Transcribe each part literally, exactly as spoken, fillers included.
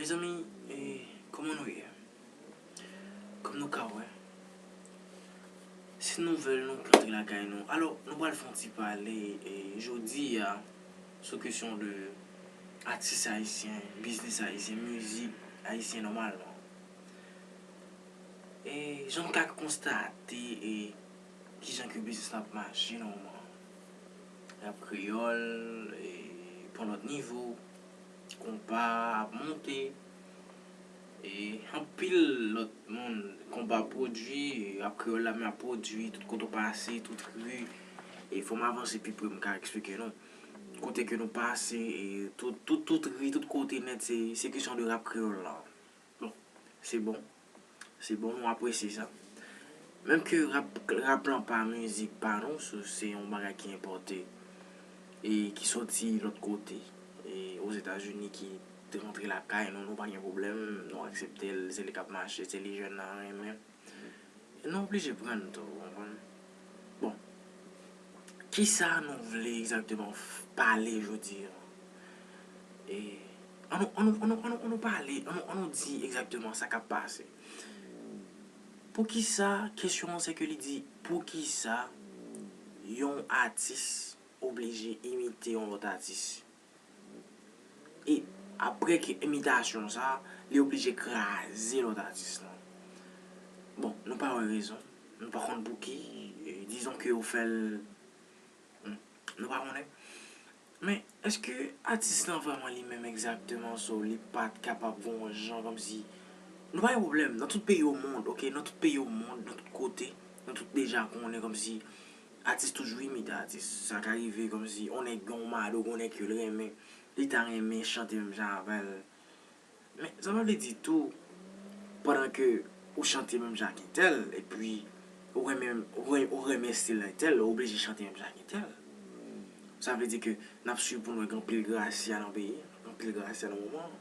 Mezanmi, e, kòman nou ye? Kòm nou ka wè, se nouvèl nou ki antre lakay nou. Alò, nou pral fè yon ti pale, e, jodi a sou kesyon de atis ayisyen, biznis ayisyen, mizik ayisyen nòmalman. E jan n ka konstate, e kijan ke biznis la ap mache nan moman an. Rap kreyòl, e pran lòt nivo, konpa ap monte, e anpil lòt moun, konpa ap pwodui, e rap kreyòl la menm ap pwodui, tout kote w pase, tout ri, e fò m avanse pi pre m ka eksplike nou. Kote ke nou pase, e tout, tout, tout ri, tout kote nèt, se, se kesyon de rap kreyòl la. Bon, se bon. Se bon, nou apresye sa. Menm ke rap, rap lan pa mizik pa nou, se, se yon bagay ki enpòte e ki soti lòt kote, e Ozetazini ki te rantre lakay nou, nou pa gen pwoblèm, nou aksepte l, se li k ap mache, se li jèn nan renmen. E nou oblije pran l tou, w konprann? Bon, kisa nou vle egzakteman f- pale jodi a? E, ann nou, ann nou, ann nou, ann nou, ann nou pale, ann nou, ann nou di egzakteman sa k ap pase. Poukisa, kesyon an se ke li di, poukisa yon atis oblije imite yon lòt atis? E apre ke imitasyon sa, li oblije kraze lòt atis lan. Bon, nou pa wè rezon. Nou pa konn pouki. E, dizon ke yo fè l, hmm, nou pa konnen. Men, èske atis lan vrèman li menm egzakteman, so, li pa t kapab gon jan kòmsi, nou pa gen pwoblèm. Nan tout peyi o mond, oke, nan tout peyi o mond, nan tout kote, nou tout deja konnen kòmsi atis toujou imite atis. Sa ka rive kòmsi on nèg gen on mado, gon nèg ke l renmen, li ta renmen chante menm jan avè l. Men sa pa vle di tou, pandan ke ou chante menm jan ak entèl, epi ou renmen, ou ren- ou renmen estil entèl, ou oblije chante menm jan ak entèl. Sa vle di ke n ap swiv pou n wè gen anpil Gracia nan peyi, anpil Gracia nan moman,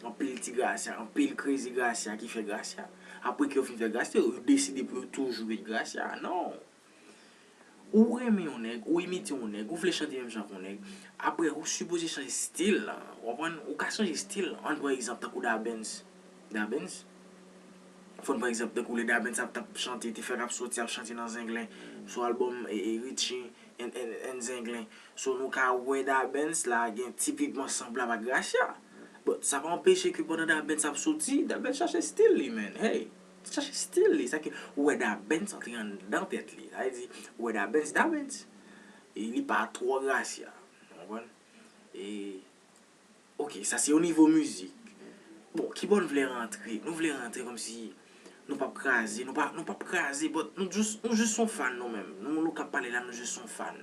anpil ti Gracia, anpil crazy Gracia ki fè Gracia. Apre ke yo fin fè Gracia, yo deside pou yo toujou ret Gracia. Non! Ou renmen yon nèg, ou imite yon nèg, ou vle chante menm jan ak yon nèg, apre ou sipoze chanje stil la, w konprann? Ou ka chanje stil, ann pran egzanp tankou Dabens. Dabens? Fò n pran egzanp tankou lè Dabens ap t ap chante, te fèk ap soti ap chante nan Zenglen, sou albòm e, e Richie and, and, and Zenglen. So nou ka wè Dabens la gen tipikman sanblab ak Gracia. But sa pa anpeche ke pandan Dabens ap soti, Dabens chache stil li, man. Hey, chache stil li. Sa ke ou wè Dabens antre anndan tèt li. Sa vle di, ou wè Dabens, Dabens. E li pa twò Gracia. Ou konprann? E, oke, sa se o nivo mizik. Bon, kibò n vle rantre? Nou vle rantre kòmsi nou p ap kraze, nou pa, nou p ap kraze, but nou jis, nou jis son fan nou menm. Nou, nou k ap pale la, nou jis son fan.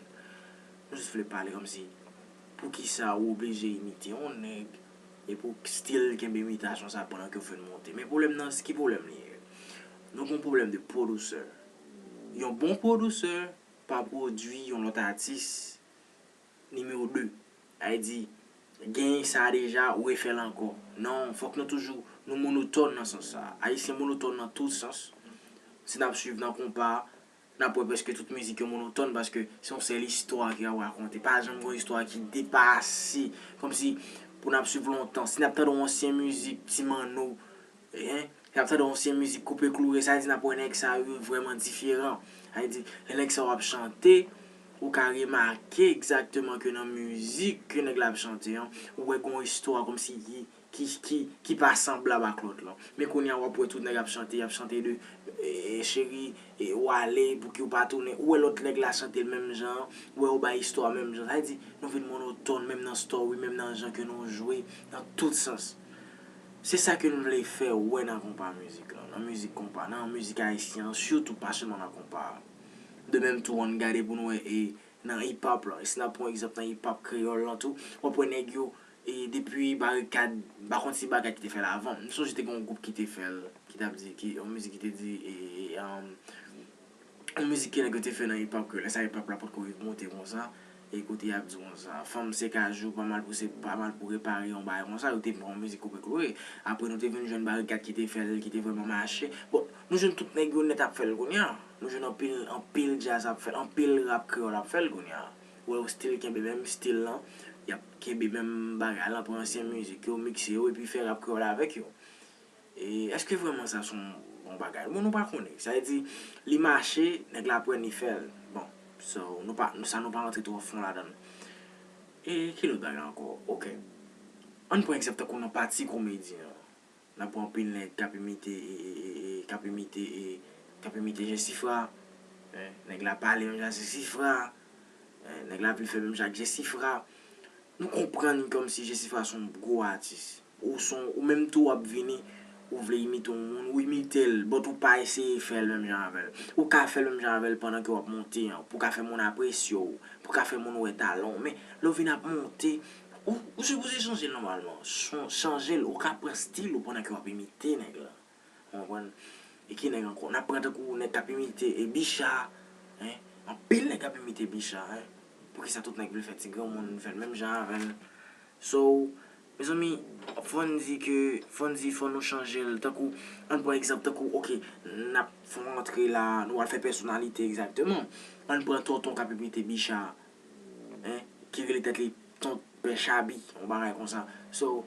Nou jis vle pale kòmsi, poukisa ou oblije imite yon nèg, epi w still kenbe imitasyon sa pandan ke w fin monte? Men pwoblèm nan, ki pwoblèm li ye? Nou gon pwoblèm de pwodisè. Yon bon pwodisè pa pwodui yon lòt atis nimewo de. Sa vle di, genyen sa deja, ou refè l ankò. Non, fòk nou toujou, nou monotòn nan sans sa. Ayisyen monotòn nan tout sans. Si n ap swiv nan konpa, n ap wè prèske tout mizik yo monotòn paske se yon sèl istwa ki ap rakonte. Pa janm gon istwa ki depase, kòmsi pou n ap swiv lontan. Si n ap tande yon ansyen mizik, Ti Manno, en, n ap tande yon ansyen mizik Koupe Kloure, sa vle di n ap wè nèg sa yo vrèman diferan. Sa vle di, lè nèg sa yo ap chante, ou ka remake egzakteman ke nan mizik ke nèg la ap chante an, ou wè gon istwa kòmsi ki, ki, ki, ki pa sanblab ak lòt lan. Men kounye a w ap wè tout nèg ap chante, y ap chante de, e, cheri, e, ou ale, pouki ou pa tounen. Ou wè lòt nèg la chante l menm jan, ou wè yo bay istwa menm jan. Sa vle di, nou vin monotòn, menm nan story, menm nan jan ke nou jwe, nan tout sans. Se sa ke n vle fè wè nan konpa mizik lan, nan mizik konpa, nan mizik ayisyen an, sitou pa sèlman nan konpa. De menm tou, ann gade pou n wè, e, nan hip hop lan. E si n ap pran egzanp nan hip hop kreyòl lan tou, w ap wè nèg yo, e, depi Barikad, m pa konn si Barikad ki te fè l avan. M sonje te gen yon gwoup ki te fè l, ki t ap di, ki, yon mizik ki te di, e, e, um, yon mizik ke nèg yo te fè nan hip hop kreyòl. Lè sa hip hop la potko rive monte konsa, e kote y ap di konsa, fanm se kajou, pa mal pou se, pa mal pou repare yon bagay konsa, yo te pran yon mizik Koupe Kloure. Apre nou te vin jwenn Barikad ki te fè l, ki te vrèman mache. Bon, nou jwenn tout nèg yo nèt ap fè l kounye a. Nou jwenn anpil, anpil djaz ap fè l, anpil rap kreyòl ap fè l kounye a. Ou wè yo still kenbe menm stil lan, y ap kenbe menm bagay la, pran ansyen mizik yo, mikse yo, epi fè rap kreyòl avèk yo. E èske vrèman sa se yon bon bagay? Bon, nou pa konnen. Sa vle di, li mache, nèg la aprann li fè l. Bon, so, nou pa, sa nou pa rantre twò fon ladan l. E ki lòt bagay ankò? Oke. Ann pran egzanp tankou nan pati komedi an. N ap pran anpil nèg k ap imite, e, e, e, e, k ap imite, e, k ap imite Jesifra. Nèg la pale menm jan ak Jesifra. Nèg la vin fè menm jan ak Jesifra. Nou konprann kòmsi Jesifra se yon gwo atis. Ou se yon, ou menm tou w ap vini, ou vle imite yon moun, ou imite l, but ou pa eseye fè l menm jan avè l. Ou ka fè l menm jan avè l pandan ke w ap monte an, pou w ka fè moun apresye w, pou w ka fè moun wè talan w. Men, lè w vin ap monte, ou, ou sipoze chanje l nòmalman. Chan-, chanje l, ou ka pran stil ou pandan ke w ap imite nèg la. Ou konprann? E ki nèg ankò? N ap pran tankou nèg k ap imite e Bicha, en. Anpil nèg k ap imite Bicha, en. Poukisa tout nèg vle fè ti granmoun, fè l menm jan avè l? So, mezanmi, fò n di ke, fò n di, fò nou chanje l. Tankou, ann pran egzanp, tankou, oke, n ap fè yon antre la, nou pral fè pèsonalite egzakteman. Ann pran Tonton k ap imite Bicha, en, ki rele tèt li Ton Pè Chabi, yon bagay konsa. So,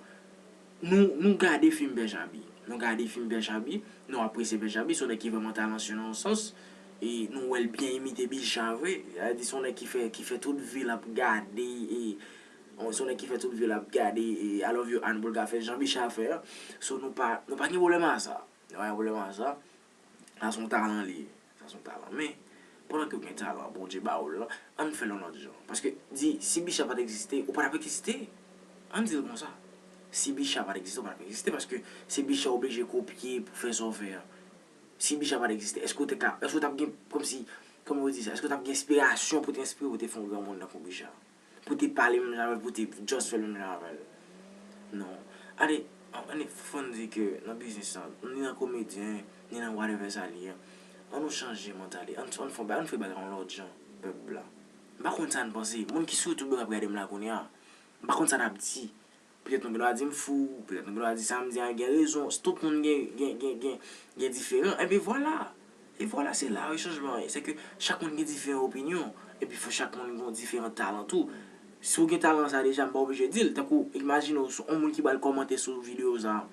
nou, nou gade fim Pè Chabi. Nou gade fim Pè Chabi, nou apresye Pè Chabi, se yon nèg ki vrèman talansye nan yon sans. E nou wè l byen imite Bicha vre. Sa vle di se yon nèg ki fè, ki fè tout vi l ap gade, e, se yon nèg ki fè tout vi l ap gade, e, I Love You Ann pou l ka fè jan Bicha fè a. So, nou pa, nou pa gen pwoblèm a sa. Nou pa gen pwoblèm a sa. Sa se yon talan li ye. Sa se yon talan. Men, pandan ke w gen talan Bondye ba w l lan, ann fè l yon lòt jan. Paske, di, si Bicha pa t egziste, ou pa t ap egziste. Ann di l konsa. Si Bicha pa t egziste, ou pa t ap egziste, paske se Bicha w oblije kopye pou fè sa w fè a. Si Bicha pa t egziste, èske w te ka, èske w t ap gen, kòmsi, kòman yo di sa, èske w t ap gen enspirasyon pou te enspire w te fè yon granmoun tankou Bicha? Pou te pale menm jan avè l, pou te just fè l menm jan avè l. Non. Ale, ale, fò n di ke nan biznis lan, ni nan komedyen, ni nan whatever sa li ye, ann nou chanje mantalite, ann, ann fè, ann fè bagay yon lòt jan, pèp la. M pa konn sa n panse. Moun ki sou YouTube yo k ap gade m la kounye a, m pa konn sa n ap di. Petèt nou gen dwa di m fou, petèt nou gen dwa di sa m di a gen rezon. Tout moun gen, gen, gen, gen, gen diferan. Enben vwala. E vwala, se la wi chanjman an ye. Se ke chak moun gen diferan opinyon. Epi fò chak moun gen yon diferan talan tou. Si w gen talan sa deja, m pa oblije di l. Tankou, imajine w se yon moun ki pral kòmante sou videyo sa.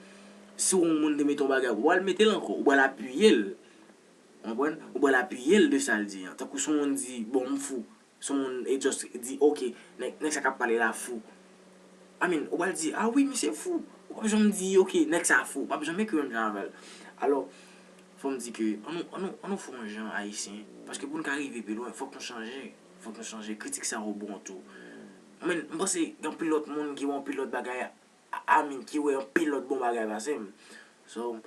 Si yon moun te mete yon bagay, ou pral mete l ankò, ou pral apiye l. Ou konprann? Ou pral apiye l de sa l di an. Tankou si yon moun di, bon, m fou. Si yon moun e just di, oke, nèg, nèg sa k ap pale la fou. I mean, ou pral di, a wi, misye fou. Ou p ap janm di, oke, nèg sa fou. Ou p ap janm ekri menm jan avè l. Alò, fò m di ke, ann nou, ann nou, ann nou fè yon jan ayisyen. Paske pou n ka rive pi lwen, fòk nou chanje. Fòk nou chanje. Kritik sa yo bon tou. Men, m panse gen anpil lòt moun ki wè anpil lòt bagay, I mean, ki wè anpil lòt bon bagay pase m. So,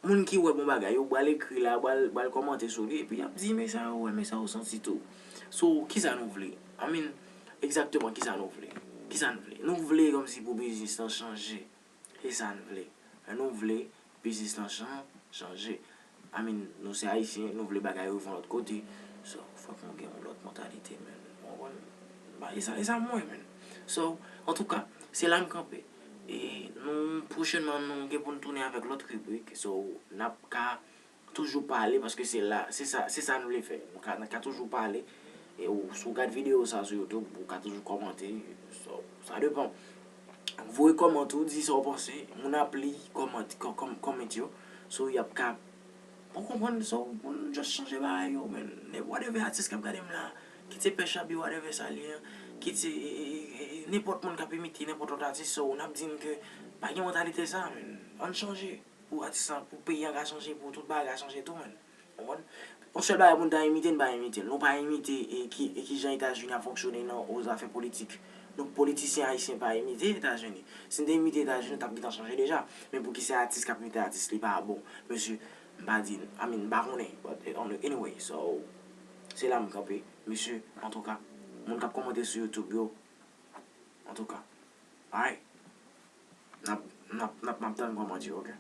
moun ki wè bon bagay, yo pral ekri la, pral, pral kòmante sou li, epi y ap di, men sa yo wè, men sa yo santi tou. So, kisa nou vle? I mean, egzakteman, kisa nou vle? Kisa n vle? Nou vle kòmsi pou biznis lan chanje. Se sa n vle. Nou vle biznis lan chan-, chanje. I mean, nou se ayisyen, nou vle bagay yo van lòt kote. So, fòk nou gen yon lòt mantalite, men. Ou konprann? Ba, e sa, e sa m wè, men. So, antouka, se la m kanpe. E nou, pwochènman, nou gen pou n tounen avèk lòt ribrik. So, n ap ka toujou pale, paske se la, se sa, se sa n vle fè. Nou ka, n ka toujou pale. E ou, si w gad videyo sa sou YouTube, ou ka toujou kòmante. So, sa depan. Voye kòmant ou, di sa w panse. Moun ap li kòmant, kò-, kòm-, kòmant yo. So, y ap ka, ou konprann, so, pou n just chanje bagay yo, men. Whatever atis k ap gade m la, kit se Pè Chabi, whatever sa li ye, kit se, e, e, e, e, nenpòt moun k ap imite nenpòt lòt atis, so, n ap di n ke pa gen mantalite sa, men. Ann chanje. Pou atis lan, pou peyi an ka chanje, pou tout bagay ka chanje tou, men. Ou konprann? Yon sèl bagay pou n ta imite, n pa imite l. Nou pa imite e ki, e ki jan Etazini ap fonksyone nan o zafè politik. Nou politisyen ayisyen pa imite Etazini. Si n te imite Etazini, nou t ap gentan chanje deja. Men pou ki se atis k ap imite atis, li pa bon. Mesye, m pa di, I mean, m pa konnen. But, eh, anyway, so, se la m kanpe. Mesye, antouka, moun k ap kòmante sou YouTube yo, antouka, alright. N ap, n ap, n ap, n ap tann kòmantè yo, oke?